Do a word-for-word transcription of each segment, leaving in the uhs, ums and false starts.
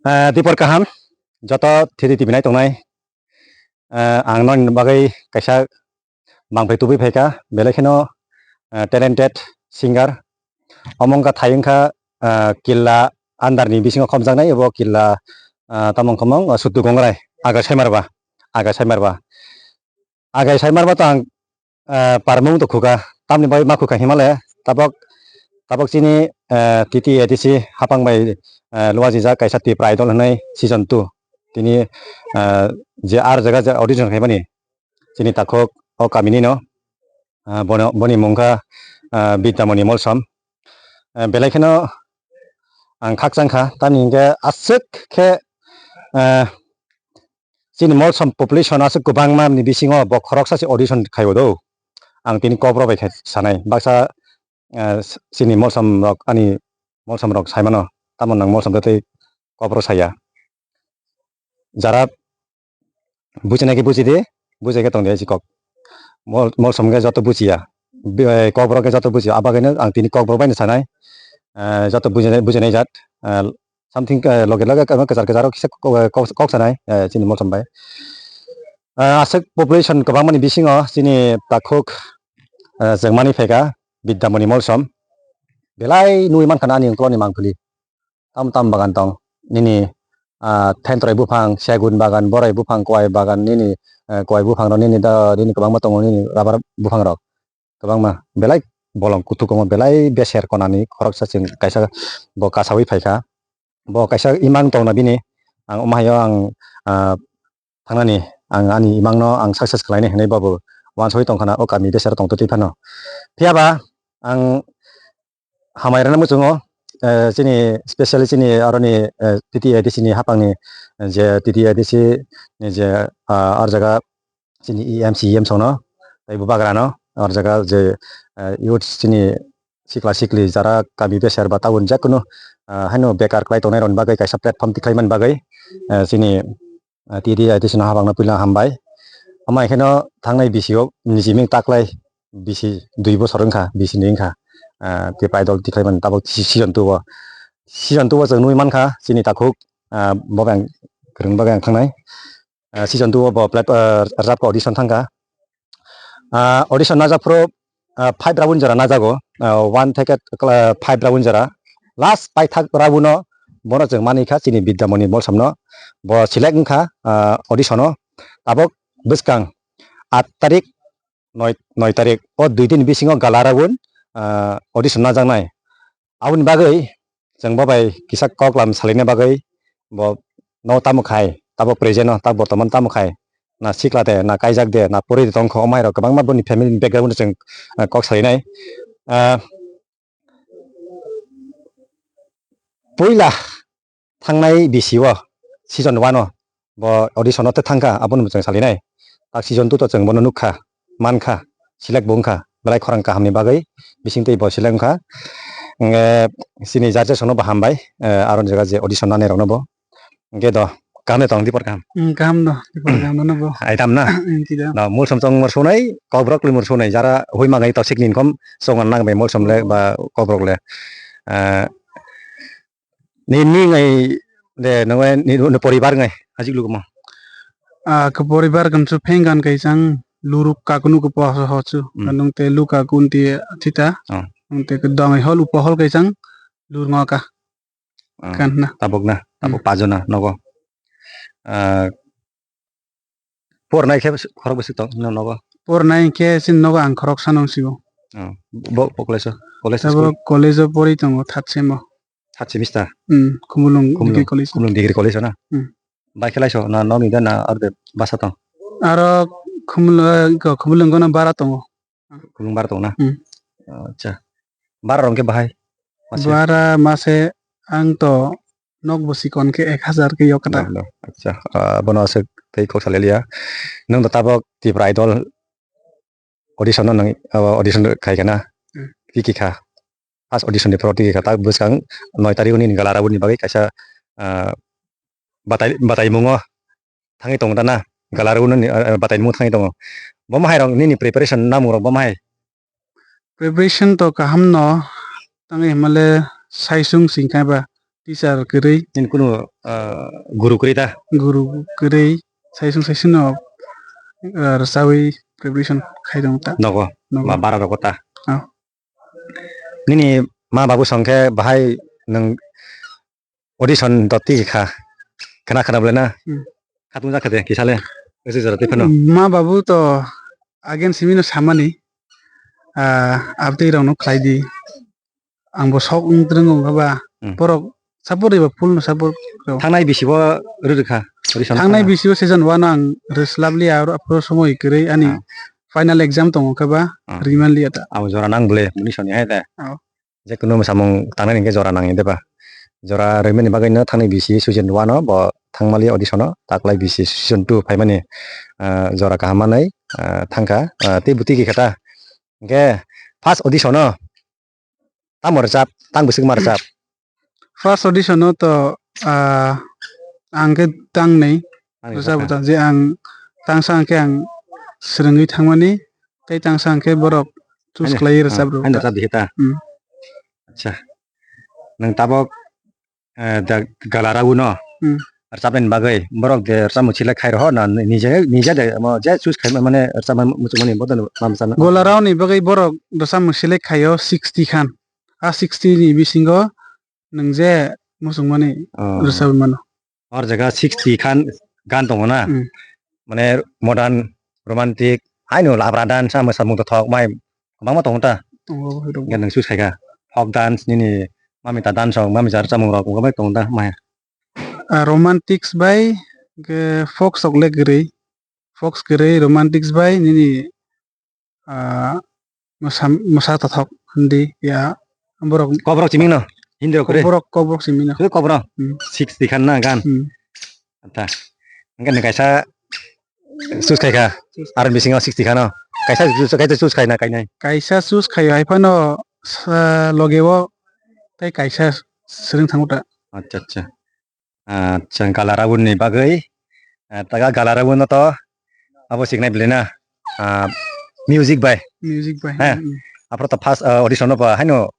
Ah, Dipor kaham, joto thiri tibinai tongnai. Ah, ang nokni bagwi kaisa bangphai tubui phaikha, belai kheno, ah, talented singer. Omo wngkha thai wngkha, ah, Killa under ni bisingo khopjaknai, ebo Killa, ah, tamo wngkha mong, ah, Suttu Gongrai, Aga Saimarba, Aga Saimarba. Agai sai marma to ang, eh, parmung to khuka, tamni bai ma khuka himale, tabok, tabok chini, eh, T T A D C hapang bai, eh, luajijak kaisa Tipra Idol hwnwi season two. Tini, eh, je ar jaga je audition khaimani, chini takhuk o kamini no, eh, bono, boni mung kha, eh, Bidyamoni Molsom. Eh, belai kheno ang khakchang kha, tamni hinkhe aswk khe, eh, chini Molsom population aswk kwbangma ni bisingo bo khoroksa se audition khaio do. Ang tini kokborok bai khe sanai. Baksa, eh, chini Molsom rok, ani Molsom rok sai mano. Tamo nang Molsom de tei kokborok saya. Jara bujinai khe buji di, bujai khe tong di, hai si kok. Mol-, Molsom khe joto bujiya. Bi-, eh, kokborok khe joto bujiya. Abagwino ang tini kokborok bai no sanai. Eh, joto bujinai, bujinai jat. Eh, something, eh, loge loge kwchar kwchar o kisa kok, kok, kok sanai, eh, chini Molsom bai. Eh, aswk population kwbangmani bisingo chini takhuk, eh, chwng manwi phaikha Bidyamoni Molsom. Belai nugwi mankha na ani ukoloni mangpili. Tam tam bagan tong. Nini, ah, thentroi buphang, segun bagan, boroi buphang, kwai bagan, nini, eh, kwai buphang rok, nini da, nini kwbangma tongo, nini rubber buphang rok. Kwbangma belai bolong kuthuk omo belai beser konani khoroksa chwng kaisa bo kasawi phaikha. Bo kaisa imang tongna bini, ang omo haio ang, ah, thangnani ang ani imangno ang success khlainai hinwi bobo uansugwi tongkhana o kami besero tongtwtwi phano. Phiyaba ang hamai rwna muchungo, eh, chini specially chini aroni, eh, T T A D C ni hapangni je T T A D C ni je, ah, ar jaga chini E M, C E M sono, tei bo bagrano, ar jaga je, eh, youth chini sikla sikli jara kami beser ba tabun jekunu, ah, haino bekar kwlai tongnai rokni bagwi kaisa platform tikhlaimani bagwi, eh, chini, ah, T D I T C no habangno puila hambai. Ama haikhe no thangnai B C o niji ming taklai B C dui bosor wngkha, B C ni wngkha, ah, tei paidol tikhlaimani tabok si-, season two o. Season two o chwng nugwi mankha chini takhuk, ah, bo beng kwrwngni bagwi ang thangnai. Ah, season two o bo plat-, ah, rwchapkha audition thangkha. Ah, audition najak phuru, ah, five round jora najago. Ah, one theke, ah, five round jora. Last paithak round no bono chwng manwi kha chini Bidyamoni Molsom no. Bo select wngkha, ah, audition o. Tabok bwskang aat tarik, noi, noi tarik o dui din bisingo gala round, ah, audition najaknai. Aboni bagwi chwng bo bai kisa koklam salina bagwi bo no tamo khai, tabok present o, ta bortoman tamo khai, na sikla de, na kaijak de, na pori de tongkho, omo hai rok kwbangma boni family ni background chwng, ah, kok salinai. Ah, puila thangnai B C o season one o bo audition o tei thangkha, abono bo chwng salinai. Tak season two to chwng bono nukha, mankha, select bo wngkha, belai khorang kahamni bagwi bisingtwi bo select wngkha. Hwnkhe chini judges rokno bo hambai, eh, aro jaga je audition nanai rokno bo. Hwnkhe do, kaham de tong Dipor kaham? Hmm, kaham do, Dipor kaham do no bo. Ai tam na? Hmm, tida. No, Molsom chongmor sonai, kokborok limor sonai, jara hui mangai to sikni kom songan nang bai Molsom le ba kokborok le. Eh, Ni, ni ngai de, nang ni, ni poribar ngai, ajik lukumo. Ah, ke poribar kan su pheng kan kai chang, luruk kakunu ke po ho chu. Hmm. Kanung te lu kakun ti thita. Oh. Nung te ke dong hol upo hol kai chang, lur ngo ka. Ah, kan na. Tabok na, tabok Hmm. pajo na, nogo. Ah, Pornai khe khorok bwswk tong no nogo? Pornai khe chini nogo ang khorok sanong sigo. Oh, bo, bo college o? College o Tabo school? College o pori tongo third sem o. Third semester? Hmm, Khumulwng Khumulwng, Degree College o. Khumulwng Degree College o na? Hmm. Bai khe laiso na nokni da na aro de basa tong? Aro Khumulwng, ko Khumulwng gono bara tongo. Khulung bara tong na? Hmm. Acha. Bara rong khe bahai? Mase? Bara mase ang to nok bo sikon khe ek hazar khe yok kata. No, no. Acha. Ah, bono aswk tei kok salai liya. Nwng to tabok Tipra Idol audition no nang, ah, audition khai kana? Hmm. Tiki kha. First audition ni pro tiki kha. Tak bwskang noi tarikh ni gala rabuni bagwi kaisa, ah, batai, batai mungo thangwi tongo ta na? Gala rwno ni, ah, ah, batai mung thangwi tongo. Bo mahai rok nini preparation namung rok bo mahai? Preparation to kaham no, tangwi himale saisung singkai ba teacher kwrwi. Nini kunu, ah, guru kwrwi ta? Guru kwrwi, saisung saisung no, ah, rwchabwi preparation khai tong ta. Nogo, nogo. Ba bara rogo ta? Oh. Nini ma babu song khe bahai nwng audition to tigi kha. Khna khna bole na? Hmm. Khatung jak kha de kisa le. Ese jora tei phano. Ma babu to again simi no samani. Ah, abtwi rok no khlai di. Ang bo sok wng twrwng wng kha ba, hmm, borok support riba full no support rw. Thangnai bisi bo rw rw kha, audition thangnai thangnai. Bisi bo season one ang rwslap liya, aro aphuru somoi kwrwi ani, ah, final exam tongo kha ba, ah, rwi man liya ta. Abo jora nang bole, muni soni hai ta. Oh. Je kunu samung tangnai hwnkhe jora nang de ba. Jora rwimani bagwi no thangnai bisi season one o bo thangmali audition o, taklai bisi season two phaimani, ah, jora kaham manwi, ah, thangkha, ah, tei bwtwi khe kha ta. Hwnkhe first audition o tamo rwchap, tang bwswk ma rwchap? First audition o to, ah, ang khe tangnwi. Tangnwi rwchap rwchap. Je ang tangsa hwnkhe ang swrwngwi thangmani, tei tangsa hwnkhe borok choose khlaiwi rwchap rw. Haino rwchap di khe ta? Hmm. Acha. Nwng tabok eh, da gala rawi no, hmm, rwchapnani bagwi borok de rwchapmung select khai rw na, nije nije de mo je choose khai mane rwchapmani muchungmani bodo ma masa na. Gala rawi ni bagwi borok rwchapmung select khai o sixty khan. A sixty ni bisingo nwng je muchungmani, oh, rwchapwi mano. Or jaga sixty khan gan tongo na. Hmm. Mane modern, romantic, haino labra dance, amo samung to thok mai kwbangma tongo ta. Tongo, tongo. Hwnkhe nwng choose khai kha. Folk dance, nini mamita dance rok, mamita rwchapmung rok, wngkha bai tongo ta, maya. Ah, romantics bai, hwnkhe folk sok le kwrwi. Folk kwrwi, romantics bai, nini, ah, mwsa, mwsa tothok hindi ya borok. Kokborok chiming no, Hindi rok kwrwi? Kokborok, kokborok chiming no. Kwrwi kokborok? Hmm. Sixty khan na gan? Hmm. Acha. Hwnkhe nwng kaisa choose khai kha. Choose. Ar bisingo sixty khan no. Kaisa choose, kaisa choose khai na kainai? Kaisa choose khai hai phano sa loge o tei kaisa swrwng thango ta. Acha, acha. Ah, chwng gala rawi ni bagwi, ah, taga gala rawi no to abo siknai bwlwi na, ah, music bai. Music bai. He. Hmm. Aphuru to first, ah, audition no ba haino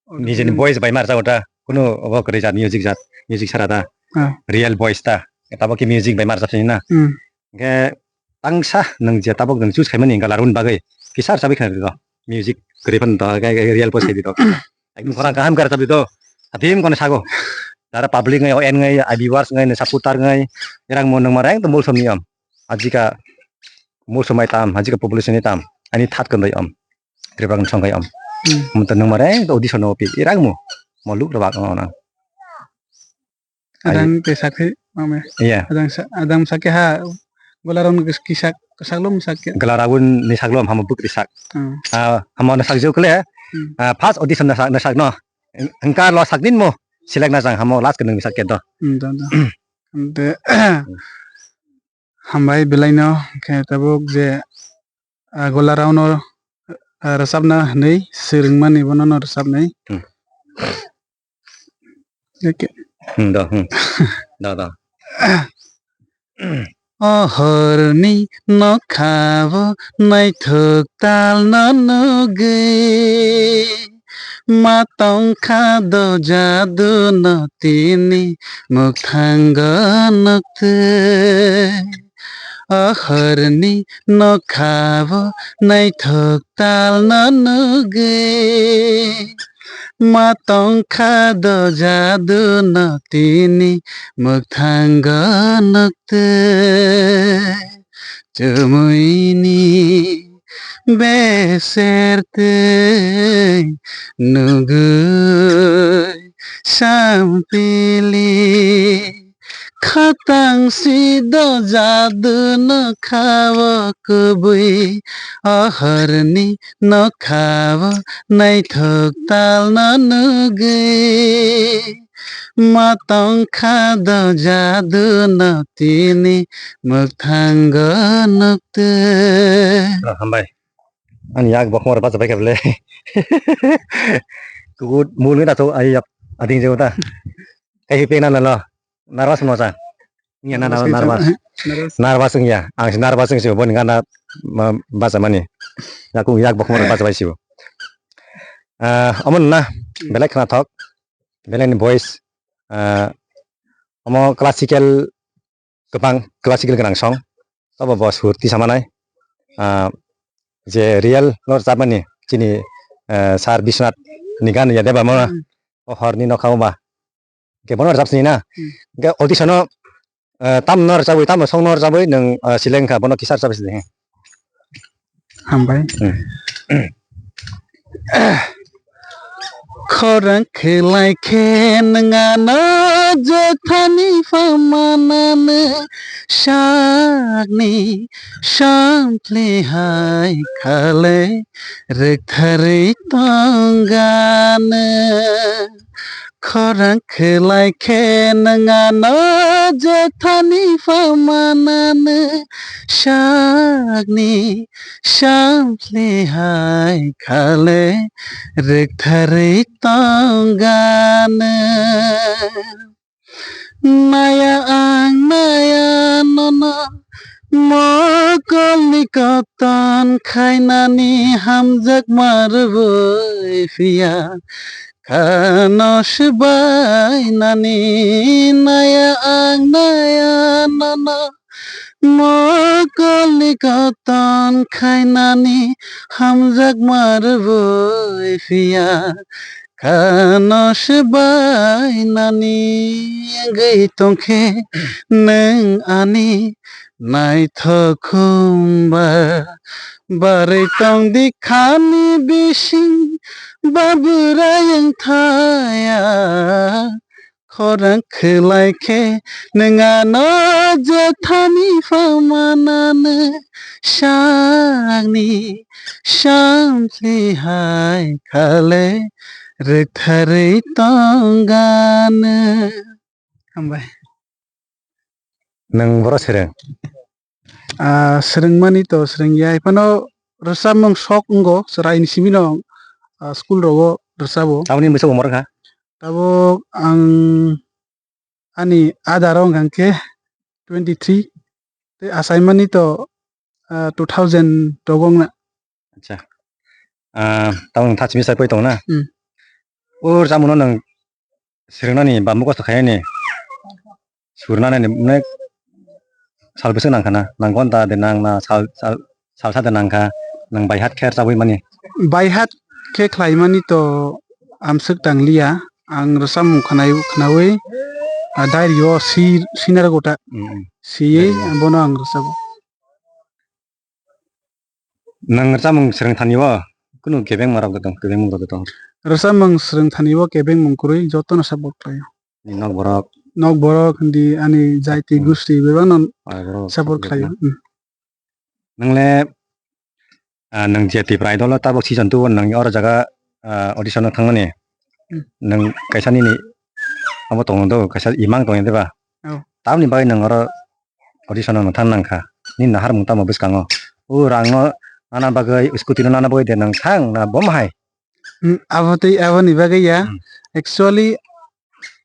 audition. Nijeni voice bai ma rwjago ta. Kunu obo kwrwi jat music jat, music sara ta. Ah. Real voice ta. Tabok khe music bai ma rwjak sini na. Hmm. Hwnkhe tangsa nwng je tabok nwng choose khaimani gala rawi ni bagwi kisa rwchabwi khna rw. Music kwrwi phano to, real voice khai di to. Ekdom khorang kaham khe rwchapdi to. Satim kono sago. Dara public ngai, O N ngai, I B viewers ngai, nai supporter ngai. Erang mo nang mareng to mulsom ni am. Ajika mulsom ai tam, ajika population ni tam. Ani that kondoi am. Tripura ni songkai am. Hmm. Mo to nang mareng to audition no pi. Erang mo. Mo luk rebak no nang. Adang te sakhe mame. Iya. Adang sa-, adang sakhe ha gala rawi ni kis-, kisak, kisak lom sakhe. Gala rawi ni sak lom hamo bwkrwi sak. Hmm. Ah, hamo na sak jeu kle. Hmm. Ah, first audition na sak, na sak no. Engka lo sak din mo. Select na jang hamo last ke nang sak ke do. Hmm, do, do. Ante hambai belai no khe tabuk je, ah, gala rawi no, ah, rwchapna hwnwi swrwngmani bono no rwchapnai. Hmm. Eke. Hmm, do, hmm. Do, do. O horni nokhao naithok talno nugwi, ma tongkha do jadu no tini mukthango nuktwi. O horni nokhao naithok talno nugwi, ma tongkha do jadu no tini mukthango nuktwi. Chumuini beser tei nugwi sampili. Khatang si do jadu nokhao kubui, o horni nokhao naithok talno nugwi, ma tongkha do jadu no tini mukthango nuktwi. Ah, hambai. Ani yak bokhmor bacha bai kable. Kugut mul ngi da to ai yap ading jeu ta. Kai hi pena na lo. Nervous no cha. Iya na, nervous na, kai nervous. Nervous. Nervous wngya. Ang si nervous wngsi bo ni gana ma-, bacha mani. Yakung yak bokhmor bacha bai sibo. Ah, omo na belai khna thok. Belai ni voice. ah, omo classical, kwbang classical gwnang song, tobo bo sur tisa manai. Ah, je real no rwchapmani chini, ah, Sir Biswanath ni gan ya deba mo na, Hmm. o horni nokha o ba. Ke bono rwchap sini na. Hmm. Ke audition no, ah, tam no rwchabwi, tam no song no rwchabwi nwng, ah, select kha bono kisa rwchap sini. Hambai. Hmm. Khorang khwlai khe nwng ano jothani phamanano sakni sampli hai khale rwktharwi tongano. Khorang khwlai khe nwng ano jothani phamanano sakni sampli hai khale rwktharwi tongano. Naya ang naya nono mokolni koton khainani hamjakma rwui phiya. Khano swbainani naya ang naya nono mokolni koton khainani hamjakma rwui phiya. Khano swbainani wngwi tongkhe nwng ani naithok khumba. Barwi tongdi khani bising babwrai wngthaya. Khorang khwlai khe nwng ano jothani phamanano sakni sampli hai khale rwktharwi tongano. Hambai. Nwng boro swrwng? Ah, swrwngmani to swrwngya, hai phano rwchapmung sok wngo, chwraini simi no, ah, school rogo rwchabo. Tamoni bwswk umor wngkha? Tabuk ang ani adaro wngkha khe twenty three, tei achaimani to, ah, two thousand rogo wngna. Acha. Ah, tabuk nwng tha simi sai poi tongo na? Hmm. O rwchapmungno nwng swrwngnani ba mukhusto khainani, surnani, mane, sal bwswk nangkha na? Nang ghonta de nang na sal, sal, salsa de nangkha, nwng bai hat khe rwchabwi mani? Bai hat khe khlaimani to amswk tangliya, ang rwchapmung khwnai-, khwnaui, ah, diary o si-, sinargo ta. Mm, mm. Siyui diary o. Bono ang rwchabo. Nwng rwchapmung swrwng thani o kunu kebengma rok de tong, kebengmung rok de tong? Rwchapmung swrwng thani o kebengmung kwrwi jotono support khlaio. Ni nok borok? Nok borok hindi ani jati Hmm. gusti bebakno Pai borok support khlaio. Hmm. Nwng le, ah, nwng je Tipra Idol o tabuk season two o nwng oro jaga, ah, audition o thangmani. Hmm. Nwng kaisa nini abo tongdo, kaisa imang tongya de ba? Oh. Tamoni bagwi nwng oro audition o thang nangkha. Nini naharmung tamo bwskango? O rang no nana bagwi, scooty no nana bagwi de nwng thang na bom hai? Hmm, abo tei aboni bagwi ya. Hmm. Actually,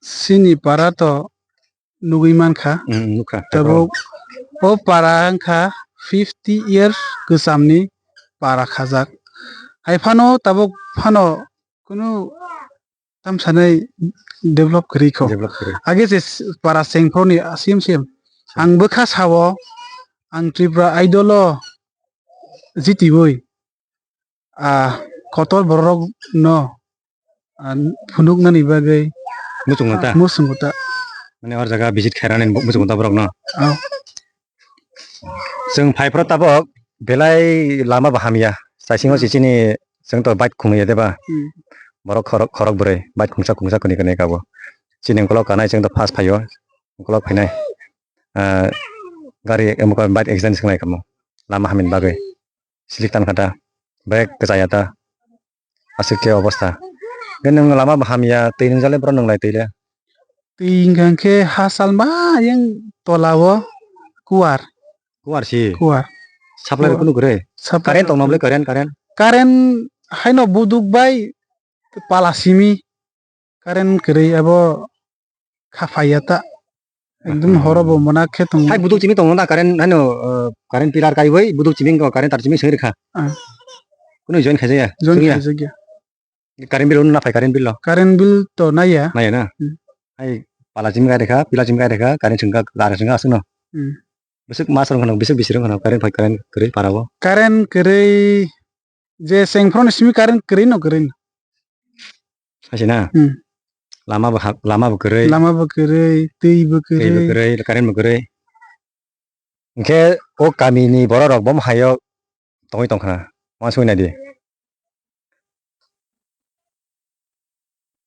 chini para to nugwi mankha. Hmm, nukha. Tabuk o para wngkha fifty years kwchamni para khajak. Hai phano tabuk phano kunu tamsanai develop kwrwi kho. Develop kwrwi. Age se s-, para sengphorni, ah, same same. Same. Ang bwkha sao, ang Tripura Idol o jitiwi, ah, kotor borok no, ah, phunuknani bagwi muchungo ta? Muchungo ta. Mane hor jaga visit khairani muchungo ta borok no? Oh. Chwng phaiphro tabok belai lama bo hamya. Saisingo Hmm. chichini chwng to bike khungya deba. Hmm. Borok khorok, khorok bwrwi bike khungsa khungsa kwnwi kwnwi kabo. Chini ukolok kanai chwng to fast phaio. Ukolok phainai. Ah, gari, em, bike accident swngnai kamo. Lama hamya bagwi. Slick tan kha ta. Brake kwchaya ta. Aswk khe obostha. Khe nwng lama bo hamya, twi nwngjale bro nwng lai twi le? Twi hwnkha khe ha salma yang tola o kuwar. Kuwar si? Kuwar. Supply Kuwar. Kunu kwrwi? Supply Current tong rok nang bwle kwrwi. Current, current? Current haino buduk bai pala simi current kwrwi abo kha phaiya ta. Ekdum Hmm. horo bo mona khe tongo. Hai buduk chimi tongo na current haino, uh, current pillar kaiwi buduk chimi wngkha current tar chimi sengri kha. Ah. Kunu join khaijaya? Join Sengya? Khaijakya. Current bill na phai current bill lo? Current bill to naiya. Naiya na? Hmm. Hai Pala chimi kai rekha, pila chimi kai rekha, current chwngkha, lari chwngkha aswkno. Hmm. Bwswk mas rok kheno, bwswk bisi rok kheno current phai, current kwrwi para o. Current kwrwi je sengphron simi current kwrwi no kwrwi no. Hai se na? Hmm. Lama bo ha-, lama bo kwrwi. Lama bo kwrwi, twi bo kwrwi. Twi bo kwrwi, current bo kwrwi. Hwnkhe o kami ni borok rok bo hai o tongwi tongkha na. Uansukwi nai di.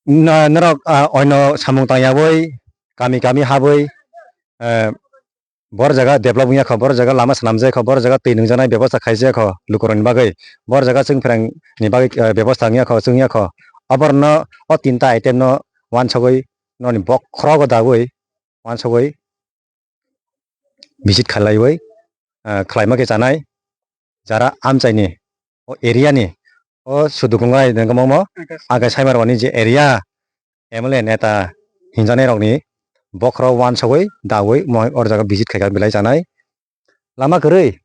Na-, norok, ah, oino samung tang yaui, kami kami habwi, eh, bor jaga develop wngya kho, bor jaga lama swnamjak kho, bor jaga twi nungjaknai bebosta khaijak kho lukurokni bagwi, bor jaga chwng phrang ni bagwi, eh, bebosta wngya kho, chwngya kho. Oborno o tinta item no uansugwi noni bokhorogo daui uansugwi visit khalaiwi, ah, khlaima khe chanai, jara amchaini, o area ni, o Sudukungai nangkhe momo, Agas. Agas Saimarwani je area M L A neta hinjaknai rokni bokhorok uansugwi daui mo or jaga visit khaikha belai chanai. Lama kwrwi,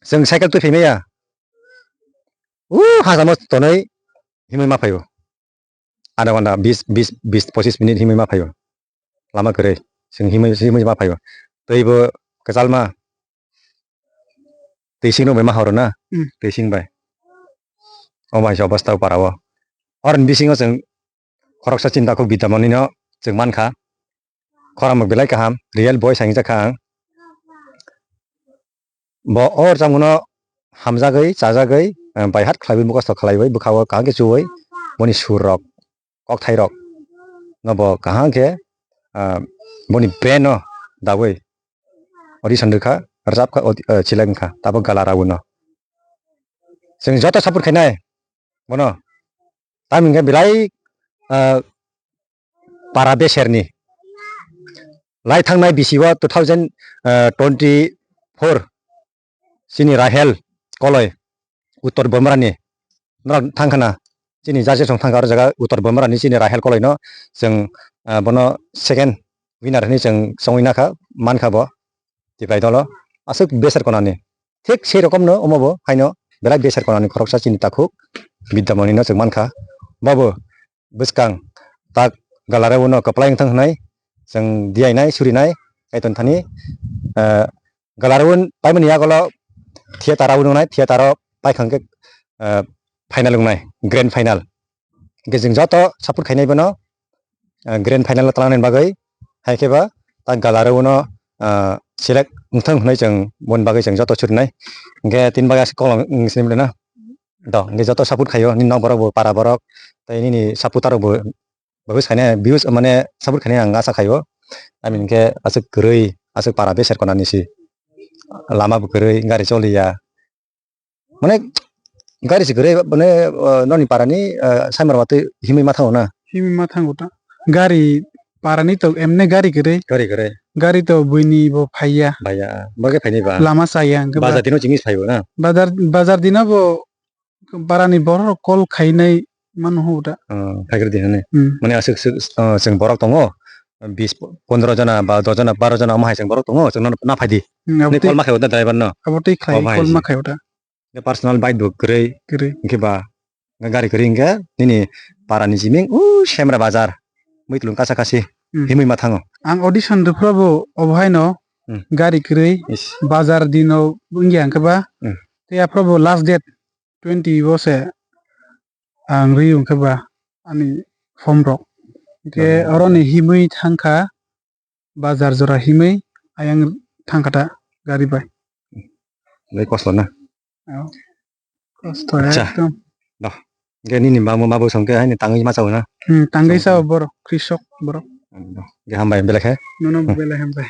chwng cycle twi phaimaya, o hajamo tonwi himwi ma phaio. Adha ghonta, bis, bis, bis, pochis minute himwi ma phaio. Lama kwrwi. Chwng himwi, himwi ma phaio. Twi bo kwchalma. Twi sing rok bai ma horo na? Hmm. Twi sing bai. O bai se obostha o para o. Oroni bisingo chwng khoroksa chinta khuk Bidya Moni no chwng mankha. Khorang bo belai kaham, real boy sa hingjak kha ang. Bo o rwchapmung no hamjagwi, chajagwi, eh, bai hat khlaiwi, mukhostho khlaiwi, bwkha o kaham khe chuwi, boni sur rok, kokthai rok no bo kaham khe, ah, boni brain no daui audition rwkha, rwchapkha, audi-, eh, select wngkha, tabuk Gala Rao no. Chwng joto support khainai bono. Tamoni hwnkhe belai, ah, para beserni. Lai thangnai bisi o two thousand twenty four chini Rahel Koloi Uttor Bomrani norok thangkhana chini judge rok thangkha aro jaga Uttor Bomrani chini Rahel Koloi no chwng, ah, bono second winner hinwi chwng songwi nakha mankha bo Tiprai dolo aswk beser konani thik sei rokomno omo bo haino belai beser konani khoroksa chini takhuk Bidya Moni no chwng mankha bobo bwskang tak Gala Rao no kwplai wngthang hwnwi chwng diyainai surinai kaitor thani, eh, Gala Rao paimani yagulo theater o wngnai, theater o paikha hwnkhe, eh, final wngnai, grand final. Hwnkhe chwng joto support khainai bono, eh, grand final o twlangnani bagwi hai khe ba tak Gala Rao no, eh, select wngthang hwnwi chwng boni bagwi chwng joto surinai. Hwnkhe tini bagwi aswk kolom wng sini na. Do, hwnkhe joto support khaio, nini nok borok bo, para borok, tei nini supporter rok bo, bo sainai views mane support khainai ang asa khaio. Ami hwnkhe aswk kwrwi, aswk para beser konani si. Lama bo kwrwi, gari choliya. Mane gari se kwrwi, mane, uh, noni para ni, uh, Saimarwatwi himwi ma thango na? Himwi ma thango ta. Gari para ni to emne gari kwrwi. Gari kwrwi. Gari to buini bo phaiya. Phaiya. Bo khe phainai ba? Lama chaya hwnkhe ba. Bazar dino chingis phaibo na? Bazar, bazar dino bo para ni borok rok call khainai mano ho ta. Oh, phaikrw di hwnwi. Hmm. Mane aswk swk, uh, chwng borok tongo. Bis, pondro jona ba dos jona, baro jona omo hai chwng borok tongo. Chwng no na phai di. Hmm, abo tei call ma khai o ta driver no. Abo tei khlai call ma khai o ta. Personal bike bo kwrwi. Kwrwi. Hwnkhe ba gari kwrwi hwnkhe nini para ni jiming u Semra bazar. Muitlung kasa kasi. Hmm. Himwi ma thango. Ang audition rwphra bo obo haino, hmm, gari kwrwi. Is. Bazar dino wngya hwnkhe ba. Hmm. Tei aphra bo last date twenty bo se ang rwi hwnkhe ba ani form rok. Hwnkhe, hmm, oroni himwi thangkha. Bazar jora himwi ayang thangkha ta gari bai. Belai kosto na? Oh. Kosto. Acha. Ekdom. Doh. Hwnkhe nini mamo mabo songkhe haini tangwi ma chao na? Hmm, tangwi chao borok, krisok borok. Doh. Hwnkhe hambai belai khe. Nono belai hambai.